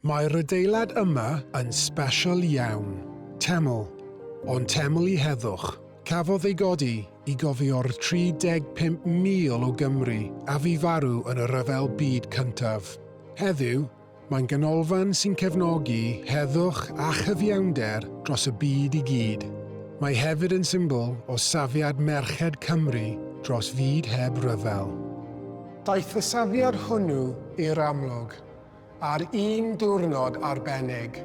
Mae'r adeilad yma yn sbesial iawn. Teml. Ond teml i heddwch. Cafodd ei godi i gofio'r 35,000 o Gymry a fu farw yn y Rhyfel Byd Cyntaf. Heddiw, mae'n ganolfan sy'n cefnogi heddwch a chyfiawnder dros y byd i gyd. Mae hefyd yn symbol o safiad merched Cymru dros fyd heb ryfel. Daeth y safiad hwnnw i'r amlwg Ar un diwrnod arbennig,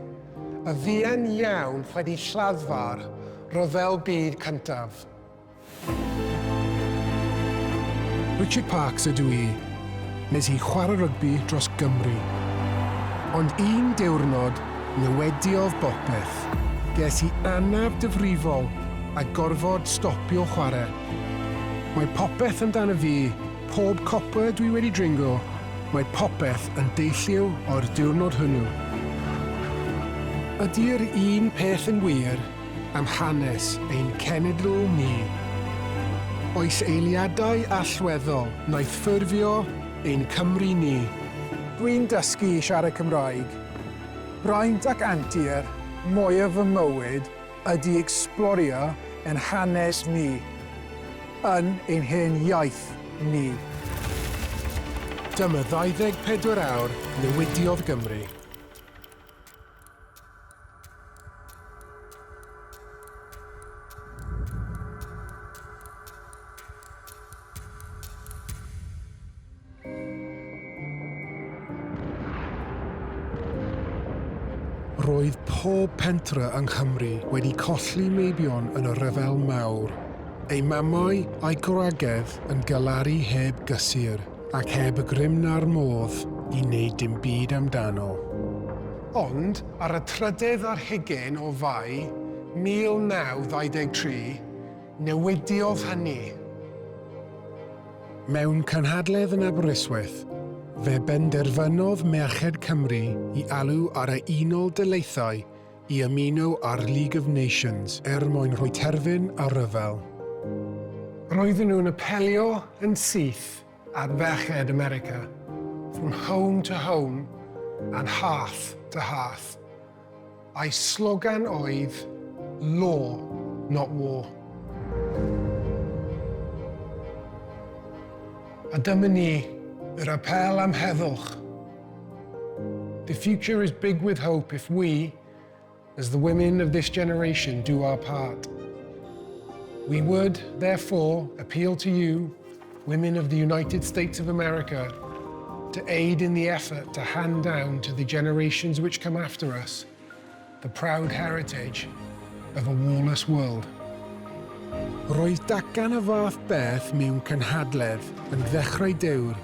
y fuan iawn wedi lladdfa'r Rhyfel Byd Cyntaf. Richard Parks ydw i. Nes i chwarae rygbi dros Gymru. Ond un diwrnod, newidiodd bopeth. Ges i anaf difrifol a gorfod stopio chwarae. Mae popeth amdano fi, pob copa dwi wedi dringo, Mae popeth yn deillio o'r diwrnod hwnnw. Ydy'r un peth yn wir am hanes ein cenedl ni? Oes eiliadau allweddol wnaeth ffurfio ein Cymru ni? Dwi'n dysgu i siarad Cymraeg. Braint ac antur mwyaf fy mywyd ydy ecsblorio ein hanes ni yn ein hen iaith ni. Dyma 24 awr newidiodd Gymru. Roedd pob pentre yng Nghymru wedi colli meibion yn y Rhyfel Mawr, eu mamau a'u gwragedd yn galaru heb gysur ac heb y grym na'r modd i wneud dim byd amdano. Ond ar y trydydd ar hugain o Fai 1923, newidiodd hynny. Mewn cynhadledd yn Aberystwyth, fe benderfynodd Merched Cymru i alw ar y Unol Daleithiau i ymuno â'r League of Nations er mwyn rhoi terfyn ar ryfel. Roedden nhw'n apelio yn syth at ferched America, from home to home and hearth to hearth. A'i slogan oedd Law, not war. A dyma ni, yr apêl am heddwch. The future is big with hope if we, as the women of this generation, do our part. We would, therefore, appeal to you, women of the United States of America, to aid in the effort to hand down to the generations which come after us the proud heritage of a warless world. Roedd datgan y fath beth mewn cynhadledd yn ddechrau dewr,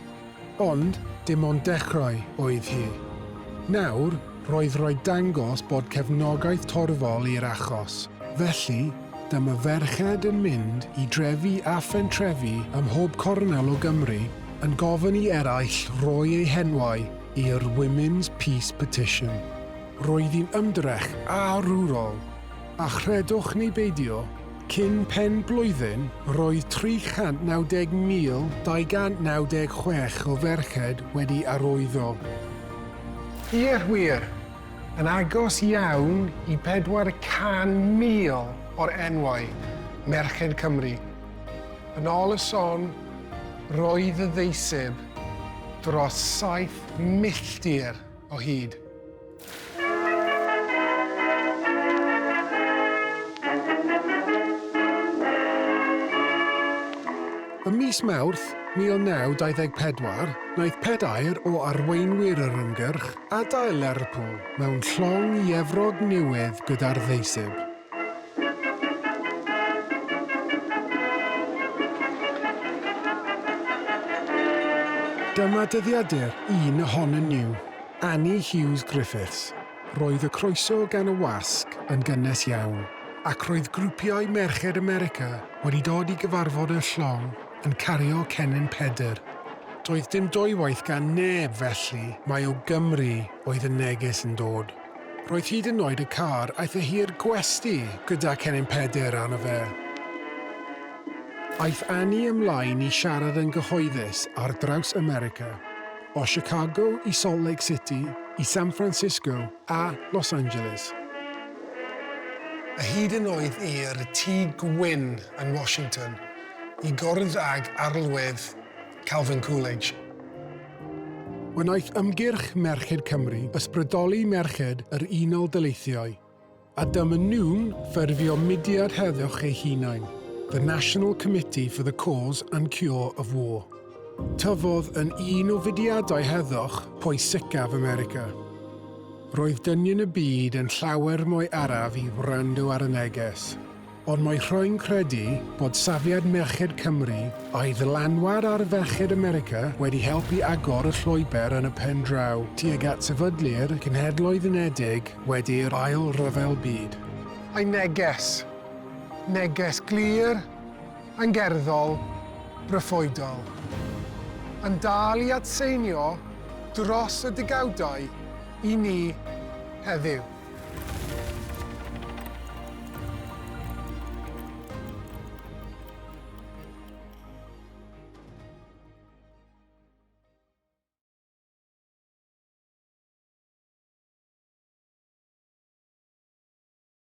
ond dim ond dechrau oedd hi. Nawr, roedd rhaid dangos bod cefnogaeth torfol i'r achos. Felly, dyma ferched yn mynd i drefi a phentrefi ym mhob cornel o Gymru yn gofyn i eraill roi eu henwau i'r Women's Peace Petition. Roedd hi'n ymdrech arwrol, a chredwch neu beidio, cyn pen blwyddyn, roedd 390,296 o ferched wedi arwyddo. Ie, wir, yn agos iawn i 400,000 o'r enwau Merched Cymru. Yn ôl y sôn, roedd y ddeiseb dros 7 milltir o hyd. Ym mis Mawrth 1924, wnaeth pedair o arweinwyr yr ymgyrch adael Lerpwl mewn llong i Efrog Newydd gyda'r ddeiseb. Dyma dyddiadur un ohonyn nhw. Annie Hughes Griffiths, Roedd y croeso gan y wasg yn gynnes iawn, ac roedd grwpiau Merched America wedi dod i gyfarfod y llong yn cario cennin Pedr. Doedd dim dwywaith gan neb felly mai o Gymru oedd y neges yn dod. Roedd hyd yn oed y car aeth â hi i'r gwesty gyda cennin Pedr arno fe. Aeth Annie ymlaen i siarad yn gyhoeddus ar draws America. O Chicago i Salt Lake City, i San Francisco a Los Angeles. A hyd yn oed i'r Tŷ Gwyn yn Washington i gwrdd ag Arlywydd Calvin Coolidge. Wnaeth ymgyrch Merched Cymru ysbrydoli merched yr Unol Daleithiau, a dyma nhw'n ffurfio mudiad heddwch eu hunain, The National Committee for the Cause and Cure of War. Tyfodd yn un o fudiadau heddwch pwysicaf America. Roedd dynion y byd yn llawer mwy araf i wrando ar y neges. Ond mae rhai'n credu bod safiad merched Cymru a'i ddylanwad ar ferched America wedi helpu agor y llwybr yn y pen draw tuag at sefydlu'r Cenhedloedd Unedig wedi'r Ail Ryfel Byd. Ein neges. Neges glir, angerddol, bryffoedol. Yn dal i atseinio dros y degawdau i ni heddiw.